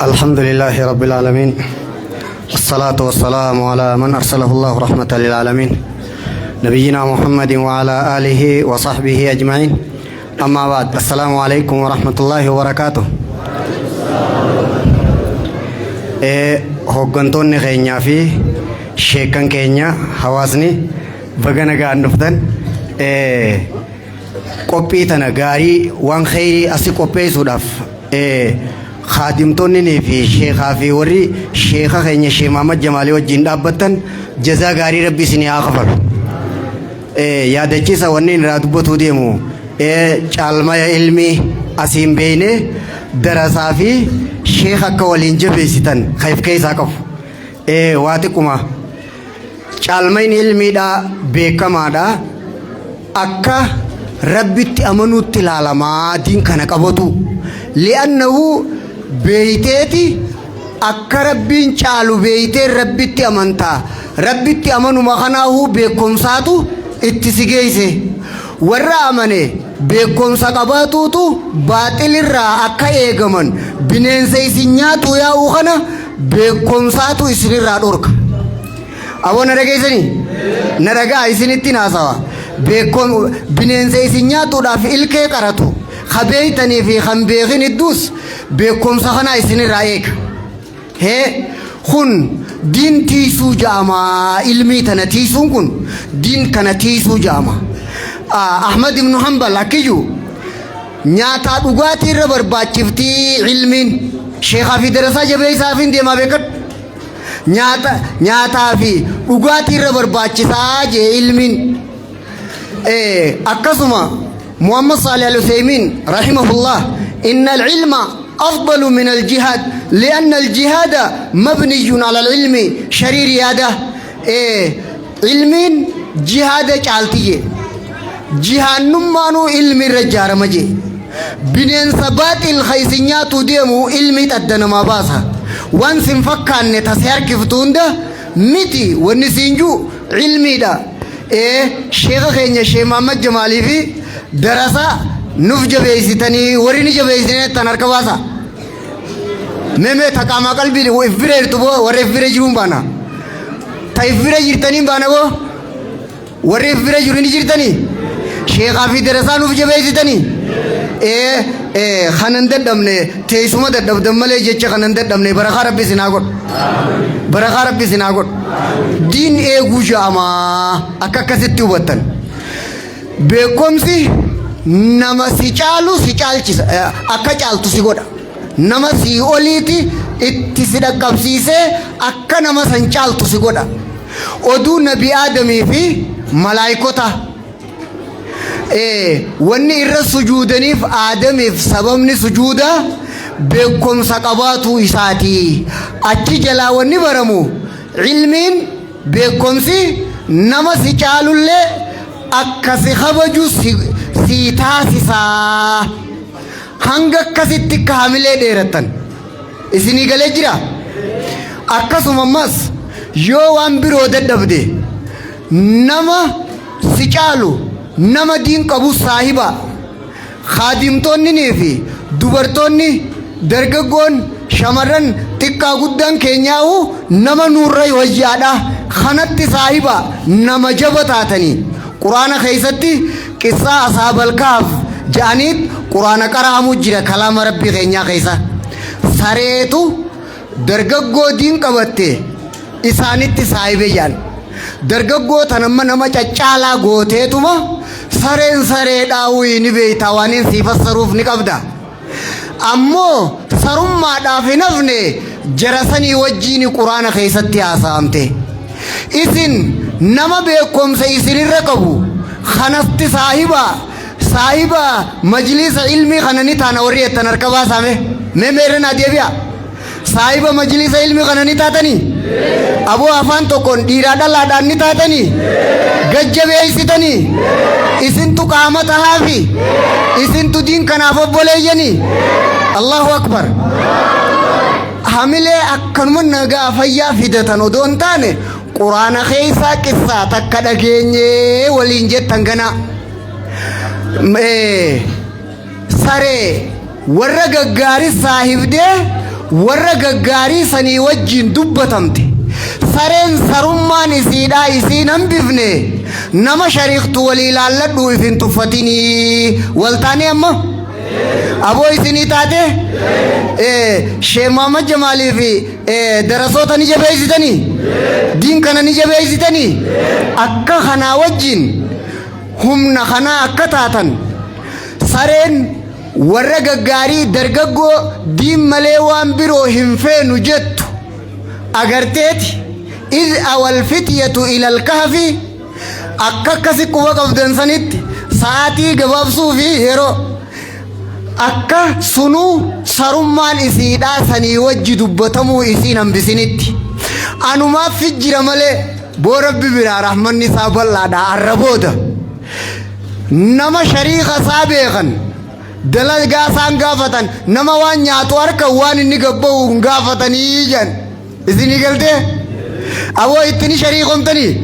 الحمد لله رب العالمين، الصلاة والسلام على من أرسله الله رحمة للعالمين، نبينا محمد وعلى آله وصحبه أجمعين، أما بعد، السلام عليكم ورحمة الله وبركاته. Hooggantoonni keenyaa fi sheekan keenya, hawaasni, baga nagaan dhuftan. Qophii tana gaarii waan kheyrii asi qopheessuudhaaf kaadimtoonni fi sheekaa fi warri sheeka keenya Sheekh Mahammad Jamaalii wajjin dhaabbattan, jazaa gaarii Rabbi isinii haa kafalu. Yaadachiisa wanni irraa dubbatuu deemu caalmaya ilmii asiin beeyne darasaa fi sheeka akka waliin jabeessitan kan keessaa qabu. Waa xiqquma caalmayni ilmiidhaa beekamaadha. Akka Rabbitti amanuutti ilaalamaa diin kana qabatu. Li'annahu beeyteeti akka Rabbiin caalu beeytee Rabbitti amantaa. Rabbitti amanuma kanaahuu beekumsaatu itti si geeyse. Warra amane beekumsa qabaatuutu baaxilirraa akka eegaman, bineensa isin nyaatu yaa'uu kana beekumsaatu isinirraa dhorka. Aboo, na dhageessanii? Na dhagaa, isinitti haasawa. Beekom bineensa isin nyaatuudhaaf ilkee qaratu ka beeytanii fi kan beekin hidduus beekumsa kana isinirraa eega. Hee, kun diin tiisuu ja'ama, ilmii tana tiisuun kun diin kana tiisuu ja'ama. Ahmad ibnu Hanbal akkiyyuu nyaataa dhugaatii irra barbaachiftii ilmiin. Sheekaa fi darasaa jabeessaa fi deemaa beekadhu. Nyaata nyaataa fi dhugaatii irra barbaachisaa jee ilmiin. Akkasuma Muhammad Salih Al-Uthaymin rahimahullah, inna al-ilma أفضل من الجهاد لأن الجهاد مبني على العلم. شرير ياده علمين جهاد caaltiyye, jihaannummaanuu ilmi irra ijaarama jee. Bineensa baaxil ka isin nyaatu deemu ilmi adda namaa baasa. Waan sin fakkaanne tase harkiftu hunda miti, wanni siin juu ilmiidha. Sheeka keenya Sheekh Mahammad Jamaalii fi darasa nuuf jabeessitanii, warri ni jabeessitanii tan harka baasa. Meemee taqaamaa qalbii if bira jirtu boo, warra if bira jiruun baana. Ta if bira jirtaniin baana boo, warri if bira jiru ni jirtanii. Sheekaa fi darasaa nuuf jabeessitanii. Kanan dadhabne teessuma dadhabdan malee jecha kanan dadhabne, barakaa Rabbi isin haa godhu. Barakaa Rabbi isin haa godhu. Diin eeguu ja'amaa akka akkasitti hubattan. Beekumsi nama si caalu si caalchisa, akka caaltu si godha. Nama si oliiti itti si dhaqqabsiisee akka nama san caaltu si godha. Oduu Nabi Aadamii fi malaayikota wanni irra sujuudaniif Aadamiif sababni sujuuda beekumsa qabaatu isaati. Achi jalaa wanni baramu ilmiin beekumsi nama si caalullee akka si kabaju si taasisaa. Hanga akkasitti akka hamilee dheerattan isinii galee jira. Akkasuma ammas yoo waan biroo dadhabde nama si caalu, nama diin qabu saahiba. Kaadimtoonni fi dubartoonni, dargaggoon, shamarran, xiqqaa guddaan keenyaa'u nama nurra wayyaadha kanatti saahiba, nama jaba taatanii. Quraana keessatti qissaa Ashaabal Kahf ja'aniit quraana qara'amu jira. Kalaama Rabbii keenyaa keessa sareetu dargaggoo diin qabatte isaanitti saahibe jedhan. Dargaggoo tanamma nama caccaalaa gooteetuma sareen sareedhaa wuyii ni beeytaa, waan sii fassaruuf ni qabda. Ammoo sarummaadhaaf hin hafne, jara sanii wajjiin quraana keessatti haasa'amte. Isin nama beekumsa isinirra qabu kanatti saahiba, saahiba majlisa ilmii kana ni taana warri jettan harka baasaame. Mee meerra naa deebi'a. Saahiba majlisa ilmii kana ni taatanii? Aboo, afaan tokkoon dhiiraa dhalaadhaan ni taatanii? Gajjabeessitanii? Isintu qaama tahaafi? Isintu diin kanaaf obboleeyyanii? Allahu akbar. Hamilee akkanuma nagaa fayyaa fidatan odoo hin taane, quraana keessaa qissaa takka dhageenyee waliin jettan ganaa. Saree warra gaggaarii saahibdee warra gaggaarii sanii wajjiin dubbatamte. Sareen sarummaan isiidhaa isiin hambifne nama shariiktu walii laalladhuu if hin tuffatinii. Waltaanee amma? Aboo isinii taate? Sheekh Muhammad Jamaalii fi darasoota ni jabeessitanii? Diin kana ni jabeessitanii? Akka kanaa wajjin humna kanaa akka taatan sareen warra gaggaarii dargaggoo diin malee waan biroo hin feenu jettu agarteeti. Iz awal fityatu ilal kahfi akka akkasi quba qabdan sanitti sa'aatii gabaabsuu fi yeroo akka sunuu sarummaan isiidhaa sanii wajji dubbatamuu isiin hambisinitti. Anumaaf jira malee boo Rabbi biraa rahmanni isaa bal'aadha. Arra booda nama shariika isaa beekan dalagaa isaan gaafatan, nama waan nyaatu harka waan inni gabba'u hin gaafatanii jedhan. Isinii galtee? Aboo ittini shariikomtanii?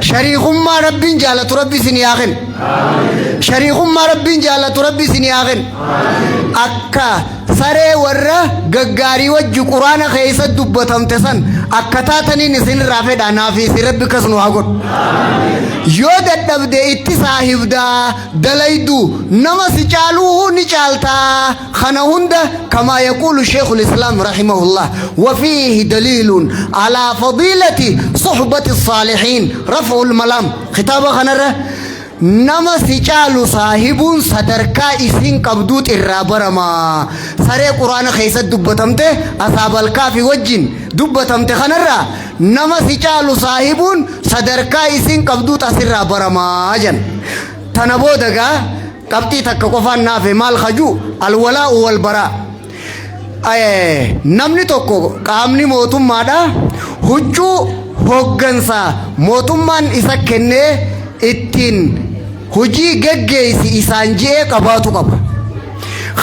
Shariikummaa Rabbiin jaalatu Rabbi isinii haa kennu. Shariikummaa Rabbiin jaalatu Rabbi isinii haa kennu. Akka saree warra gaggaarii wajji Quraana keessa dubbatamte san akka taataniin isinirraa fedha. Naafi isin Rabbi akkas nu haa godhu. Yoo dadhabde itti saahibdaa dalaydu, nama si caaluu ni caaltaa. Kana hunda kamaa yaquulu sheekul islaam rahimahullah, wafiihi daliilun alaa fadiilati suhbati saalihiin, raf'ul malaam kitaaba kanarra nama si caalu saahibuun sadarkaa isin qabduut irraa baramaa. Saree Quraana keessatti dubbatamte asaabal kaafi wajjin dubbatamte kanarraa nama si caalu saahibuun sadarkaa isin qabduut asirraa baramaa jan. Tana booda gaa qabxii takka qofaan naafe. Maal kaju? Alwalaa'u wal baraa. Namni tokko qaamni mootummaadha huccuu hoggansaa mootummaan isa kennee ittiin hojii geggeessi isaan je'ee qabaatu qaba.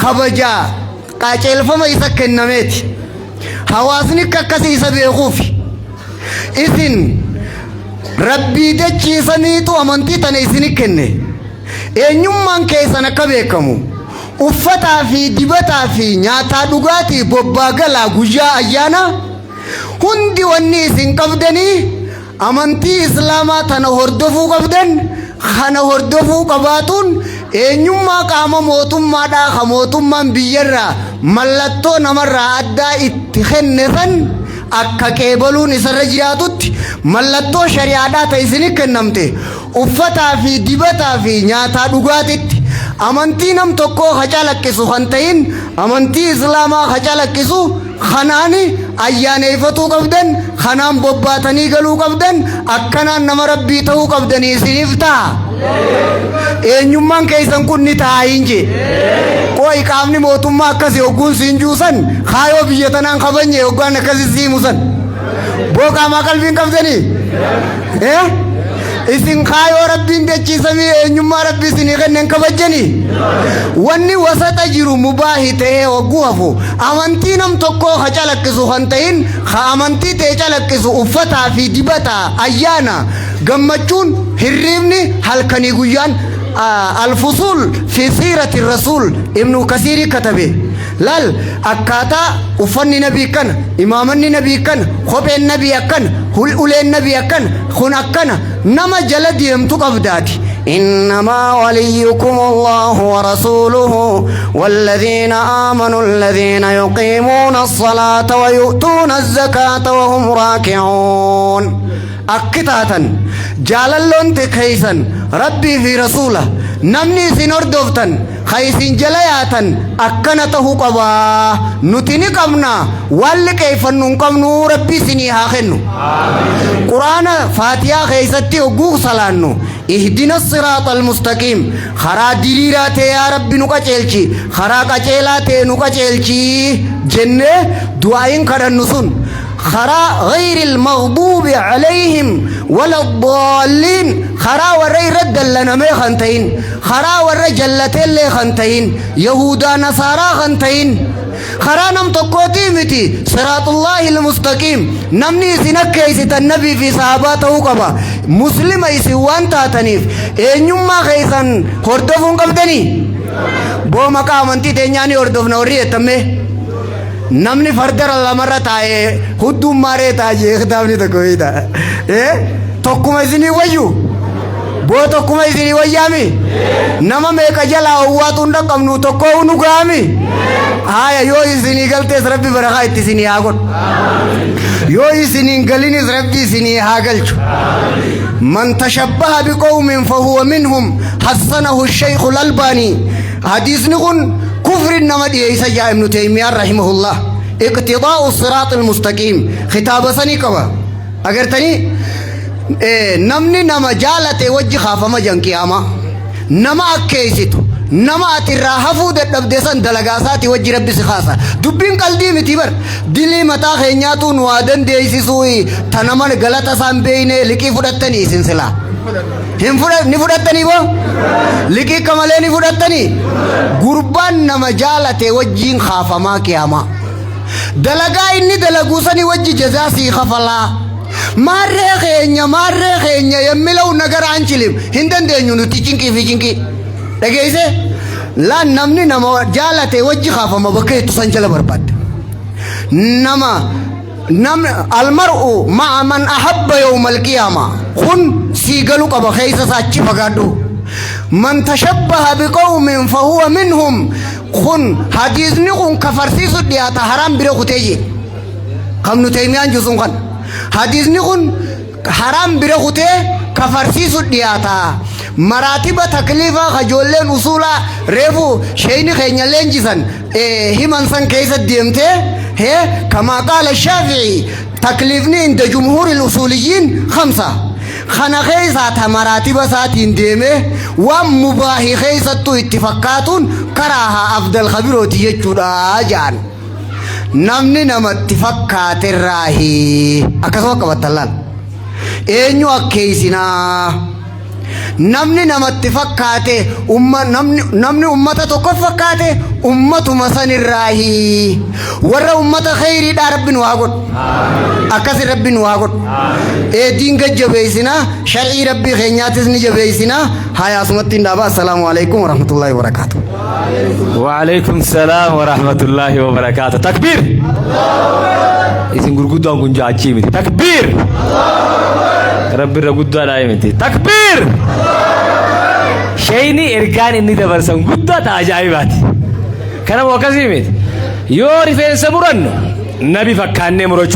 Kabajaa qaceelfama isa kennameeti. Hawaasni akka akkasii isa beekuufi. Isin Rabbii dachii samiitu amantii tana isini kenne. Eenyummaan keessan akka beekamu uffataa fi dibataa fi nyaataa dhugaatii bobbaa galaa guyyaa ayyaana hundi wanni isin qabdanii amantii Islaamaa tana hordofuu qabdan. Kana hordofuu qabaatuun eenyummaa qaama mootummaadhaa ka mootummaan biyyarraa mallattoo namarraa addaa itti kenne san akka qeebaluun isarra jiraatutti, mallattoo shari'aadhaa ta'e isini kennamte uffataa fi dibataa fi nyaataa dhugaatitti amantii nam tokkoo ka calaqqisu kan ta'in, amantii Islaamaa ka calaqqisu kanaan ayyaaneeffatuu qabdan, kanaan bobbaatanii galuu qabdan, akkanaan nama Rabbii ta'uu qabdanii isiniif ta'a. Eenyummaan keessan kun ni ta'a hin jee. Qooyi, qaamni mootummaa akkasii hogguun siin juusan kaayoo biyya tanaan kabajne hoggaan akkasii siimu san. Boo qaamaa qalbiin qabdanii? Eh? Isin kaayoo Rabbiin dachiisamii eenyummaa Rabbi isinii kennen kabajjanii? Wanni wasaxa jiru mubaahi ta'ee hogguu hafu, amantii nam tokkoo ka calaqqisu kan ta'in, ka amantii ta'e calaqqisu uffataa fi dibataa ayyaana gammachuun hirriibni halkanii guyyaan. Alfusuul fi siirati rasuul Ibnu Kasiirii katabe. Laal, akkaataa uffanni nabii akkana, imaamanni nabii akkana, kopheen nabii akkana, uleen nabii akkana, kun akkana nama jala deemtu qabdaati. إنما وليكم الله ورسوله والذين آمنوا الذين يقيمون الصلاة ويؤتون الزكاة وهم راكعون. Akkitaatan jaalalloon keeysan Rabbii fi rasuula, namni isin hordoftan ka isin jala yaatan akkana tahuu qabaa. Nuti ni qabna, waan liqeeffannu hin qabnu, Rabbi isinii haa kennu. Quraana Faatiyaa keessatti hogguu salaannu ihdina siraaxa almustaqiim, karaa diriiraa ta'e yaa Rabbi nu qaceelchi, karaa qaceelaa ta'e nu qaceelchi jennee du'aayin kadhannu sun karaa غير المغضوب عليهم ولا الضالين, karaa warra irra dallanamee kan ta'in, karaa warra jallateellee kan ta'in, yahudaa nasaaraa kan ta'in, karaa nam tokkootii miti, siraatullaahi almustaqiim. Namni isin akkeessitan nabii fi sahabaa ta'uu qaba. Muslima isin waan taataniif eenyummaa keessan hordofuun qabdanii. Boo maqaa amantii teenyaa ni hordofna warri jettammee. Namni farda lamarra taa'ee hudduun maaree ta'a jee kitaabni tokko beekta. Tokkuma isinii wayyu. Boo tokkuma isinii wayyaami. Nama meeqa jalaa owwaatuun dhaqqabnu tokkoo nu ga'ami. Haaya, yoo isinii galtees Rabbi barakaa itti isinii haa godhu. Yoo isiniin galinis Rabbi isinii haa galchu. من تشبه بقوم فهو منهم، حسنه الشيخ الألباني. Hadiisni kun kufri nama dhiyeessa jaa Ibnu Teymiyaan رحمه الله. اقتضاء الصراط المستقيم kitaaba sanii qaba. Agartanii, namni nama jaalate wajji kaafama jan qiyaamaa. Nama akkeessitu, nama ati irraa hafuu dadhabde san dalagaa isaati wajji Rabbi si kaasa. Dubbiin qaldii miti bar. Dilii mataa keenyaatu nu waa dandeessisuu ta nama galata isaan beeyne. Liqii fudhattanii isin silaa. Hin fudha, ni fudhattanii boo? Liqii akka malee ni fudhattanii? Gurbaan nama jaalate wajjiin kaafamaa qiyaamaa. Dalagaa inni dalaguu sanii wajji jazaa sii kafalaa. Maarree keenya, maarree keenya የሚለው ነገር አንችልም, hin dandeenyu nuti cinqii fi cinqii. Dhageesse, laan namni nama jaalate wajji kaafama bakka jettu san jala barbaadda. Nama nam المرء مع من أحب يوم القيامة kun sii galu qaba, keessa isaa achi fagaadhu. من تشبه بقوم فهو منهم kun hadiisni kun kafarsiisu dhiyaata, haraam bira kutee jee. Kamnu Teymiyaan jusun kan hadiisni kun haraam bira kutee kafarsiisu dhiyaata. Maraatiba takliifaa kajoolleen usuulaa reefu sheeyni keenya leenjisan himan san keessa deemtee hee, كما قال الشافعي, takliifni عند جمهور الأصوليين خمسة. Kana keessaa ta maraatiba isaatiin deemee waan mubaahi keessattuu itti fakkaatuun karaa haa afdal kabirooti jechuudha ja'an. Namni namatti fakkaaterraahi akkasuma qabattan laal. Eenyu akkeessinaa? Namni namatti fakkaate umma, namni, namni ummata tokko fakkaate ummatuma sanirraahi. Warra ummata kheyriidhaa Rabbi nu haa godhu. Akkasi Rabbi nu haa godhu. Eediin gajjabeessinaa, shar'ii Rabbii keenyaatis ni jabeessinaa. Haya, asumatti hin dhaaba. السلام عليكم ورحمة الله وبركاته. وعليكم السلام ورحمة الله وبركاته. تكبير. Isin gurguddaan kun jaachii miti. تكبير. Rabbi irra guddaadhaa miti. تكبير. Shayni ergaan inni dabarsan guddaa ta'a, ajaa'ibaati. Kanaafuu akkasii miti. Yoo rifeensa murannu nabi fakkaannee murachuu.